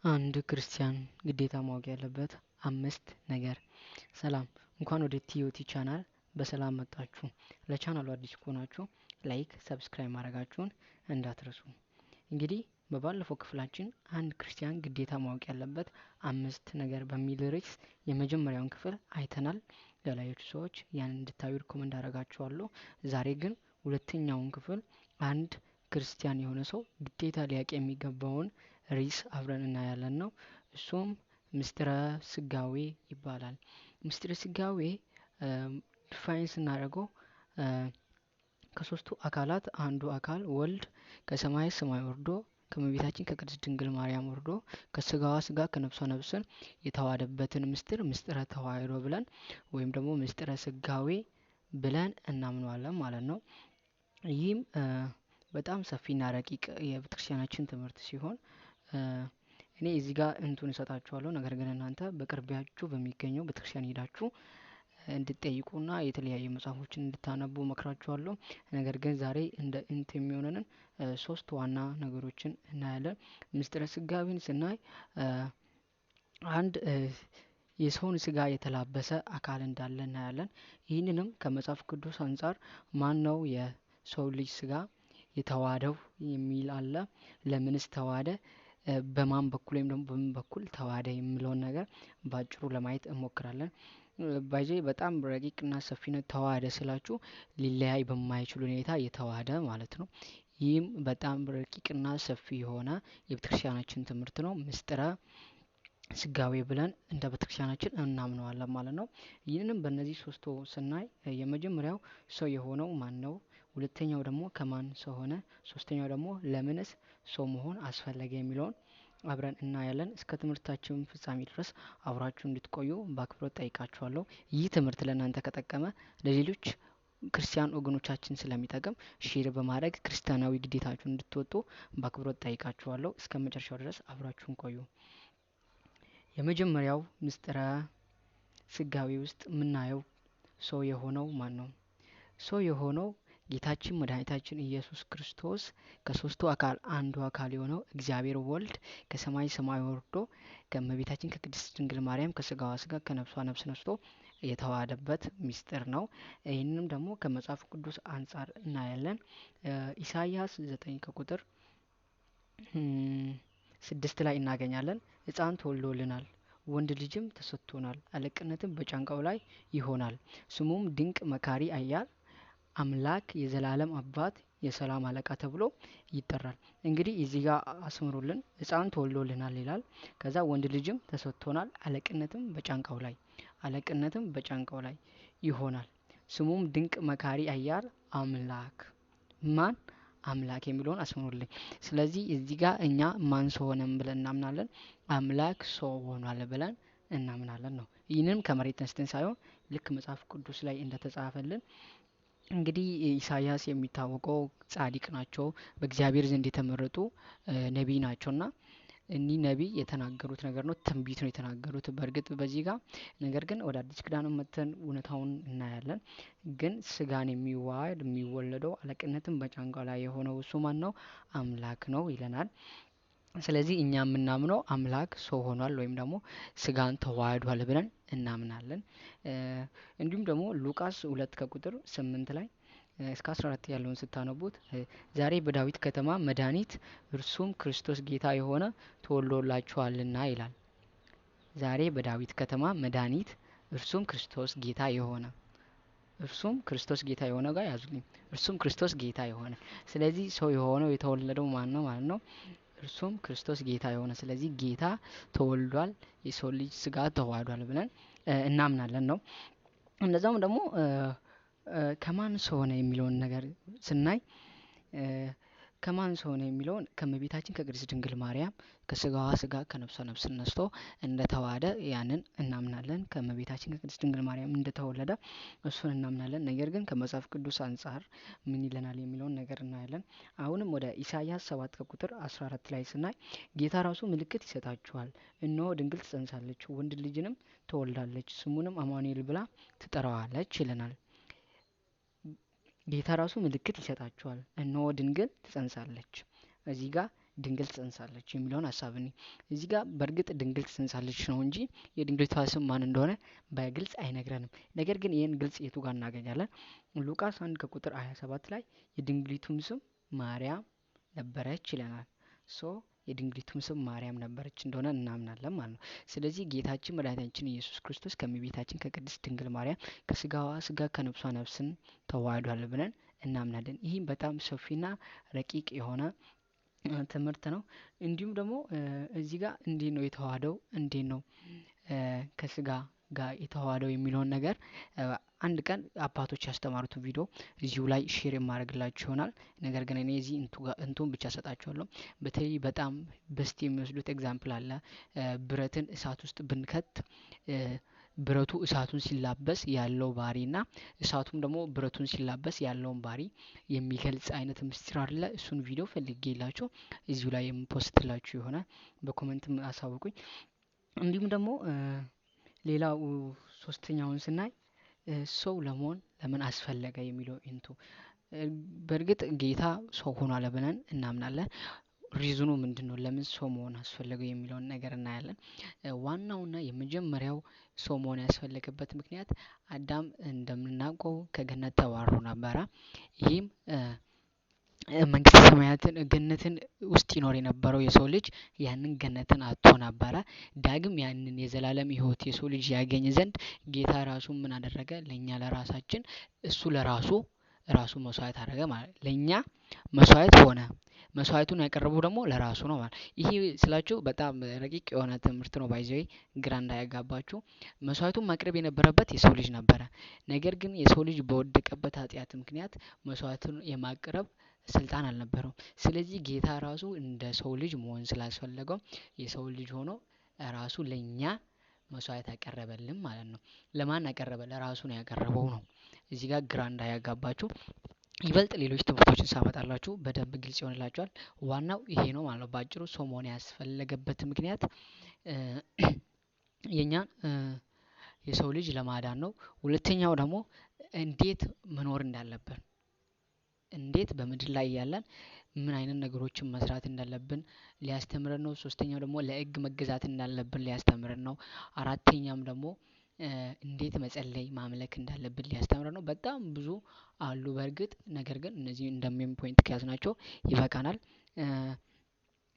አንድ ክርስቲያን ግዴታ ማወቅ ያለበት 5 ነገር። ሰላም፣ እንኳን ወደ ቲዮቲ ቻናል በሰላም መጣችሁ። ለቻናሉ አዲስ ከሆናችሁ like፣ subscribe ማድረጋችሁን እንዳትረሱ። እንግዲህ በባለፈው ክፍላችን አንድ ክርስቲያን ግዴታ ማወቅ ያለበት 5 ነገር በሚል ርዕስ የመጀመሪያውን ክፍል አይተናል። ያላያችሁ ሰዎች ያን እንድታዩ recommend አደርጋችኋለሁ። ዛሬ ግን ሁለተኛውን ክፍል አንድ ክርስቲያን የሆነ ሰው ግዴታ ሊያውቅ የሚገባውን ርዕስ አብረን እናያለን ነው። እሱም ምስጢረ ስጋዌ ይባላል። ምስጢረ ስጋዌ define ስናደርገው ከሶስቱ አካላት አንዱ አካል ወልድ ከሰማይ ሰማይ ወርዶ ከእመቤታችን ከቅድስት ድንግል ማርያም ወርዶ ከስጋዋ ስጋ ከነፍሷ ነፍስን የተዋሃደበትን ምስጢር ምስጢረ ተዋህዶ ብለን ወይም ደግሞ ምስጢረ ስጋዌ ብለን እናምነዋለን ማለት ነው። ይህም በጣም ሰፊና ረቂቅ የቤተክርስቲያናችን ትምህርት ሲሆን እኔ እዚህ ጋር እንቱን እሰጣችኋለሁ። ነገር ግን እናንተ በቅርቢያችሁ በሚገኘው ቤተክርስቲያን ሄዳችሁ እንድትጠይቁና የተለያዩ መጽሐፎችን እንድታነቡ መክራችኋለሁ። ነገር ግን ዛሬ እንደ እንት የሚሆነንን 3 ዋና ነገሮችን እናያለን። ምስጢረ ስጋዌን ስናይ አንድ የሰውን ስጋ የተላበሰ አካል እንዳለ እናያለን። ይህንንም ከመጽሐፍ ቅዱስ አንጻር ማን ነው የሰው ልጅ ስጋ የተዋሃደው የሚል አለ። ለምንስ ተዋሃደ? በማን በኩል ወይም ደግሞ በምን በኩል ተዋሃደ የሚለውን ነገር ባጭሩ ለማየት እንሞክራለን። ባይዜ በጣም ረቂቅና ሰፊ ነው። ተዋሃደ ስላችሁ ሊለያይ በማይችል ሁኔታ የተዋሃደ ማለት ነው። ይህም በጣም ረቂቅና ሰፊ የሆነ የቤተክርስቲያናችን ትምህርት ነው። ምስጢረ ስጋዌ ብለን እንደ ቤተክርስቲያናችን እናምነዋለን ማለት ነው። ይህንንም በእነዚህ ሶስቱ ስናይ የመጀመሪያው ሰው የሆነው ማን ነው? ሁለተኛው ደግሞ ከማን ሰው ሆነ? ሶስተኛው ደግሞ ለምንስ ሰው መሆን አስፈለገ የሚለውን አብረን እናያለን። እስከ ትምህርታችን ፍጻሜ ድረስ አብራችሁ እንድትቆዩ በአክብሮት ጠይቃችኋለሁ። ይህ ትምህርት ለእናንተ ከጠቀመ ለሌሎች ክርስቲያን ወገኖቻችን ስለሚጠቅም share በማድረግ ክርስቲያናዊ ግዴታችሁን እንድትወጡ በአክብሮት ጠይቃችኋለሁ። እስከ መጨረሻው ድረስ አብራችሁን ቆዩ። የመጀመሪያው ምስጢረ ስጋዌ ውስጥ የምናየው ሰው የሆነው ማን ነው? ሰው የሆነው ጌታችን መድኃኒታችን ኢየሱስ ክርስቶስ ከሶስቱ አካል አንዱ አካል የሆነው እግዚአብሔር ወልድ ከሰማይ ሰማይ ወርዶ ከእመቤታችን ከቅድስት ድንግል ማርያም ከስጋዋ ስጋ ከነፍሷ ነፍስ ነስቶ የተዋሃደበት ምስጢር ነው። ይህንንም ደግሞ ከመጽሐፍ ቅዱስ አንጻር እናያለን። ኢሳይያስ 9 ከቁጥር 6 ላይ እናገኛለን። ሕፃን ተወልዶልናል፣ ወንድ ልጅም ተሰጥቶናል፣ አለቅነትም በጫንቃው ላይ ይሆናል፣ ስሙም ድንቅ መካሪ ኃያል አምላክ የዘላለም አባት የሰላም አለቃ ተብሎ ይጠራል። እንግዲህ እዚህ ጋር አስምሩልን፣ ሕፃን ተወልዶልናል ይላል። ከዛ ወንድ ልጅም ተሰጥቶናል፣ አለቅነትም በጫንቃው ላይ አለቅነትም በጫንቃው ላይ ይሆናል፣ ስሙም ድንቅ መካሪ ኃያል አምላክ። ማን አምላክ የሚለውን አስምሩልኝ። ስለዚህ እዚህ ጋር እኛ ማን ሰው ሆነን ብለን እናምናለን? አምላክ ሰው ሆኗል ብለን እናምናለን ነው። ይህንንም ከመሬት ተነስተን ሳይሆን ልክ መጽሐፍ ቅዱስ ላይ እንደተጻፈልን እንግዲህ ኢሳይያስ የሚታወቀው ጻድቅ ናቸው፣ በእግዚአብሔር ዘንድ የተመረጡ ነቢይ ናቸውና እኒህ ነቢይ የተናገሩት ነገር ነው፣ ትንቢት ነው የተናገሩት በእርግጥ በዚህ ጋር። ነገር ግን ወደ አዲስ ኪዳን መጥተን እውነታውን እናያለን። ግን ስጋን የሚዋሃድ የሚወለደው አለቅነትም በጫንቃው ላይ የሆነው እሱ ማን ነው? አምላክ ነው ይለናል። ስለዚህ እኛ የምናምነው አምላክ ሰው ሆኗል ወይም ደግሞ ስጋን ተዋህዷል ብለን እናምናለን። እንዲሁም ደግሞ ሉቃስ 2 ከቁጥር 8 ላይ እስከ 14 ያለውን ስታነቡት ዛሬ በዳዊት ከተማ መድኃኒት እርሱም ክርስቶስ ጌታ የሆነ ተወልዶላችኋልና ይላል። ዛሬ በዳዊት ከተማ መድኃኒት እርሱም ክርስቶስ ጌታ የሆነ እርሱም ክርስቶስ ጌታ የሆነ ጋር ያዙልኝ። እርሱም ክርስቶስ ጌታ የሆነ። ስለዚህ ሰው የሆነው የተወለደው ማን ነው ማለት ነው? እርሱም ክርስቶስ ጌታ የሆነ። ስለዚህ ጌታ ተወልዷል፣ የሰው ልጅ ስጋ ተዋህዷል ብለን እናምናለን ነው። እንደዛውም ደግሞ ከማን ሰው ሆነ የሚለውን ነገር ስናይ ከማን ሰው ሆነ የሚለውን ከእመቤታችን ከቅድስት ድንግል ማርያም ከስጋዋ ስጋ ከነፍሷ ነፍስ ነስቶ እንደተዋሃደ ያንን እናምናለን። ከእመቤታችን ከቅድስት ድንግል ማርያም እንደተወለደ እሱን እናምናለን። ነገር ግን ከመጽሐፍ ቅዱስ አንጻር ምን ይለናል የሚለውን ነገር እናያለን። አሁንም ወደ ኢሳይያስ 7 ከቁጥር 14 ላይ ስናይ ጌታ ራሱ ምልክት ይሰጣችኋል፣ እነሆ ድንግል ትጸንሳለች፣ ወንድ ልጅንም ትወልዳለች፣ ስሙንም አማኑኤል ብላ ትጠራዋለች ይለናል። ጌታ ራሱ ምልክት ይሰጣችኋል፣ እነሆ ድንግል ትጸንሳለች። እዚህ ጋር ድንግል ትጸንሳለች የሚለውን ሀሳብ እኔ እዚህ ጋር በእርግጥ ድንግል ትጸንሳለች ነው እንጂ የድንግሊቷ ስም ማን እንደሆነ በግልጽ አይነግረንም። ነገር ግን ይህን ግልጽ የቱ ጋር እናገኛለን? ሉቃስ 1 ከቁጥር 27 ላይ የድንግሊቱም ስም ማርያም ነበረች ይለናል። So የድንግሊቱም ስም ማርያም ነበረች እንደሆነ እናምናለን ማለት ነው። ስለዚህ ጌታችን መድኃኒታችን ኢየሱስ ክርስቶስ ከእመቤታችን ከቅድስት ድንግል ማርያም ከስጋዋ ስጋ ከነፍሷ ነፍስን ተዋህዷል ብለን እናምናለን። ይህም በጣም ሰፊና ረቂቅ የሆነ ትምህርት ነው። እንዲሁም ደግሞ እዚህ ጋር እንዴት ነው የተዋህደው፣ እንዴት ነው ከስጋ ጋር የተዋህደው የሚለውን ነገር አንድ ቀን አባቶች ያስተማሩትን ቪዲዮ እዚሁ ላይ share የማደርግላችሁ ይሆናል። ነገር ግን እኔ እዚህ እንቱን ብቻ ሰጣችኋለሁ። በተለይ በጣም best የሚወስዱት example አለ። ብረትን እሳት ውስጥ ብንከት ብረቱ እሳቱን ሲላበስ ያለው ባህሪና እሳቱም ደግሞ ብረቱን ሲላበስ ያለውን ባህሪ የሚገልጽ አይነት ምስጢር አለ። እሱን ቪዲዮ ፈልጌላችሁ እዚሁ ላይ የም post ላችሁ ይሆናል። በ comment ም አሳውቁኝ። እንዲሁም ደግሞ ሌላው ሶስተኛውን ስናይ ሰው ለመሆን ለምን አስፈለገ የሚለው into በእርግጥ ጌታ ሰው ሆኗል ብለን እናምናለን። Reason ኑ ምንድነው? ለምን ሰው መሆን አስፈለገው የሚለውን ነገር እናያለን። ዋናውና የመጀመሪያው ሰው መሆን ያስፈለገበት ምክንያት አዳም እንደምናውቀው ከገነት ተባሮ ነበረ። ይህም መንግስተ ሰማያትን ገነትን ውስጥ ይኖር የነበረው የሰው ልጅ ያንን ገነትን አጥቶ ነበረ። ዳግም ያንን የዘላለም ሕይወት የሰው ልጅ ያገኝ ዘንድ ጌታ ራሱ ምን አደረገ? ለኛ ለራሳችን እሱ ለራሱ ራሱ መስዋዕት አደረገ ማለት ለኛ መስዋዕት ሆነ። መስዋዕቱን ያቀረበው ደግሞ ለራሱ ነው ማለት። ይሄ ስላችሁ በጣም ረቂቅ የሆነ ትምህርት ነው። By the way ግራ እንዳያጋባችሁ። መስዋዕቱን ማቅረብ የነበረበት የሰው ልጅ ነበረ። ነገር ግን የሰው ልጅ በወደቀበት ኃጢአት ምክንያት መስዋዕቱን የማቅረብ ስልጣን አልነበረውም። ስለዚህ ጌታ ራሱ እንደ ሰው ልጅ መሆን ስላስፈለገው የሰው ልጅ ሆኖ ራሱ ለኛ መስዋዕት አቀረበልን ማለት ነው። ለማን አቀረበ? ለራሱ ነው ያቀረበው ነው። እዚህ ጋር ግራ እንዳያጋባችሁ ይበልጥ ሌሎች ትምህርቶችን ሳመጣላችሁ በደንብ ግልጽ ይሆንላችኋል። ዋናው ይሄ ነው ማለት ነው። ባጭሩ ሰው መሆን ያስፈለገበት ምክንያት የኛን የሰው ልጅ ለማዳን ነው። ሁለተኛው ደግሞ እንዴት መኖር እንዳለብን፣ እንዴት በምድር ላይ ያለን ምን አይነት ነገሮችን መስራት እንዳለብን ሊያስተምረን ነው። ሶስተኛው ደግሞ ለሕግ መገዛት እንዳለብን ሊያስተምረን ነው። አራተኛም ደግሞ እንዴት መጸለይ ማምለክ እንዳለብን ሊያስተምረን ነው። በጣም ብዙ አሉ በእርግጥ ነገር ግን እነዚህ እንደ main point ከያዝናቸው ይበቃናል።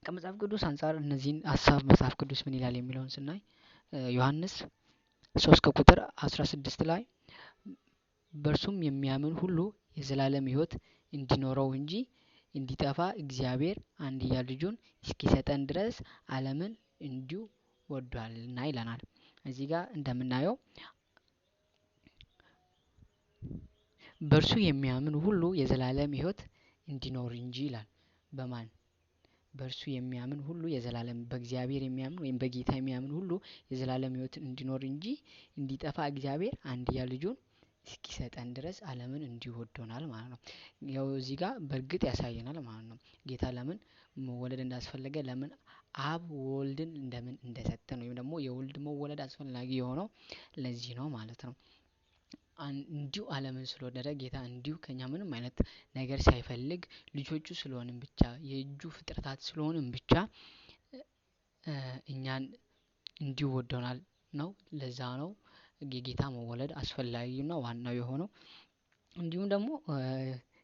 ከመጽሐፍ ቅዱስ አንፃር እነዚህን ሀሳብ መጽሐፍ ቅዱስ ምን ይላል የሚለውን ስናይ ዮሐንስ 3 ከቁጥር 16 ላይ በእርሱም የሚያምን ሁሉ የዘላለም ሕይወት እንዲኖረው እንጂ እንዲጠፋ እግዚአብሔር አንድያ ልጁን እስኪሰጠን ድረስ ዓለምን እንዲሁ ወዷልና ይለናል። እዚህ ጋር እንደምናየው በእርሱ የሚያምን ሁሉ የዘላለም ሕይወት እንዲኖር እንጂ ይላል። በማን? በእርሱ የሚያምን ሁሉ የዘላለም በእግዚአብሔር የሚያምን ወይም በጌታ የሚያምን ሁሉ የዘላለም ሕይወት እንዲኖር እንጂ እንዲጠፋ እግዚአብሔር አንድያ ልጁን እስኪሰጠን ድረስ ዓለምን እንዲሁ ወዶናል ማለት ነው። ያው እዚህ ጋር በእርግጥ ያሳየናል ማለት ነው። ጌታ ለምን መወለድ እንዳስፈለገ፣ ለምን አብ ወልድን እንደምን እንደሰጠን ወይም ደግሞ የወልድ መወለድ አስፈላጊ የሆነው ለዚህ ነው ማለት ነው። እንዲሁ ዓለምን ስለወደደ ጌታ እንዲሁ ከኛ ምንም አይነት ነገር ሳይፈልግ ልጆቹ ስለሆንን ብቻ የእጁ ፍጥረታት ስለሆንን ብቻ እኛን እንዲሁ ወዶናል ነው። ለዛ ነው የጌታ መወለድ አስፈላጊውና ዋናው የሆነው። እንዲሁም ደግሞ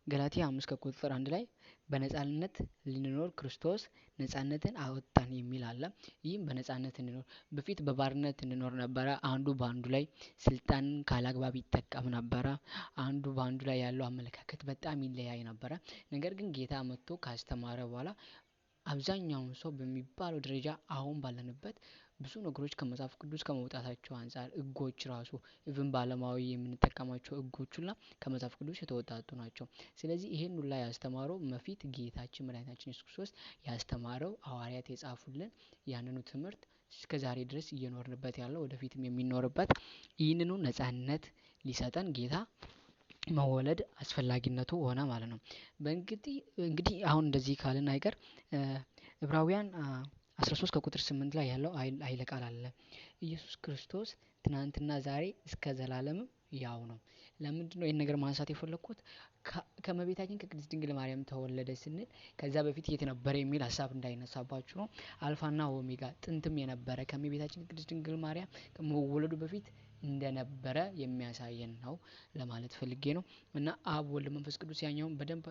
ገላትያ 5 ከቁጥር 1 ላይ በነጻነት ልንኖር ክርስቶስ ነጻነትን አወጣን የሚል አለ። ይህም በነጻነት እንኖር፣ በፊት በባርነት እንኖር ነበረ። አንዱ በአንዱ ላይ ስልጣንን ካላግባብ ይጠቀም ነበረ። አንዱ በአንዱ ላይ ያለው አመለካከት በጣም ይለያይ ነበረ። ነገር ግን ጌታ መጥቶ ካስተማረ በኋላ አብዛኛውን ሰው በሚባለው ደረጃ አሁን ባለንበት ብዙ ነገሮች ከመጽሐፍ ቅዱስ ከመውጣታቸው አንፃር ሕጎች ራሱ even ባለማዊ የምንጠቀማቸው ሕጎች ሁላ ከመጽሐፍ ቅዱስ የተወጣጡ ናቸው። ስለዚህ ይሄን ሁላ ያስተማረው መፊት ጌታችን መድኃኒታችን ኢየሱስ ክርስቶስ ያስተማረው ሐዋርያት የጻፉልን ያንኑ ትምህርት እስከ ዛሬ ድረስ እየኖርንበት ያለው ወደፊትም የሚኖርበት ይህንኑ ነጻነት ሊሰጠን ጌታ መወለድ አስፈላጊነቱ ሆነ ማለት ነው። እንግዲህ አሁን እንደዚህ ካልን አይቀር ዕብራውያን 13 ከቁጥር 8 ላይ ያለው ኃይለ ቃል አለ። ኢየሱስ ክርስቶስ ትናንትና ዛሬ እስከ ዘላለምም ያው ነው። ለምንድነው ይሄን ነገር ማንሳት የፈለኩት? ከእመቤታችን ከቅድስት ድንግል ማርያም ተወለደ ስንል ከዛ በፊት የት ነበረ የሚል ሀሳብ እንዳይነሳባችሁ ነው። አልፋና ኦሜጋ ጥንትም የነበረ ከእመቤታችን ከቅድስት ድንግል ማርያም ከመወለዱ በፊት እንደነበረ የሚያሳየን ነው ለማለት ፈልጌ ነው። እና አብ ወልድ መንፈስ ቅዱስ ያኛውን በደንብ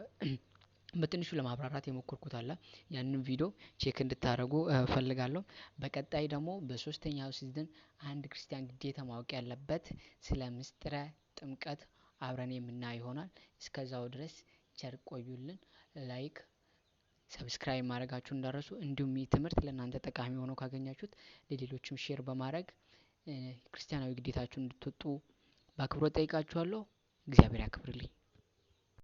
በትንሹ ለማብራራት የሞከርኩት አለ። ያንን ቪዲዮ check እንድታደርጉ እፈልጋለሁ። በቀጣይ ደግሞ በሶስተኛው season አንድ ክርስቲያን ግዴታ ማወቅ ያለበት ስለ ምስጢረ ጥምቀት አብረን የምናይ ይሆናል። እስከዛው ድረስ ቸር ቆዩልን። Like subscribe ማድረጋችሁ እንዳትረሱ፣ እንዲሁም ይህ ትምህርት ለእናንተ ጠቃሚ ሆኖ ካገኛችሁት ለሌሎችም share በማድረግ ክርስቲያናዊ ግዴታችሁን እንድትወጡ በአክብሮት ጠይቃችኋለሁ። እግዚአብሔር ያክብርልኝ።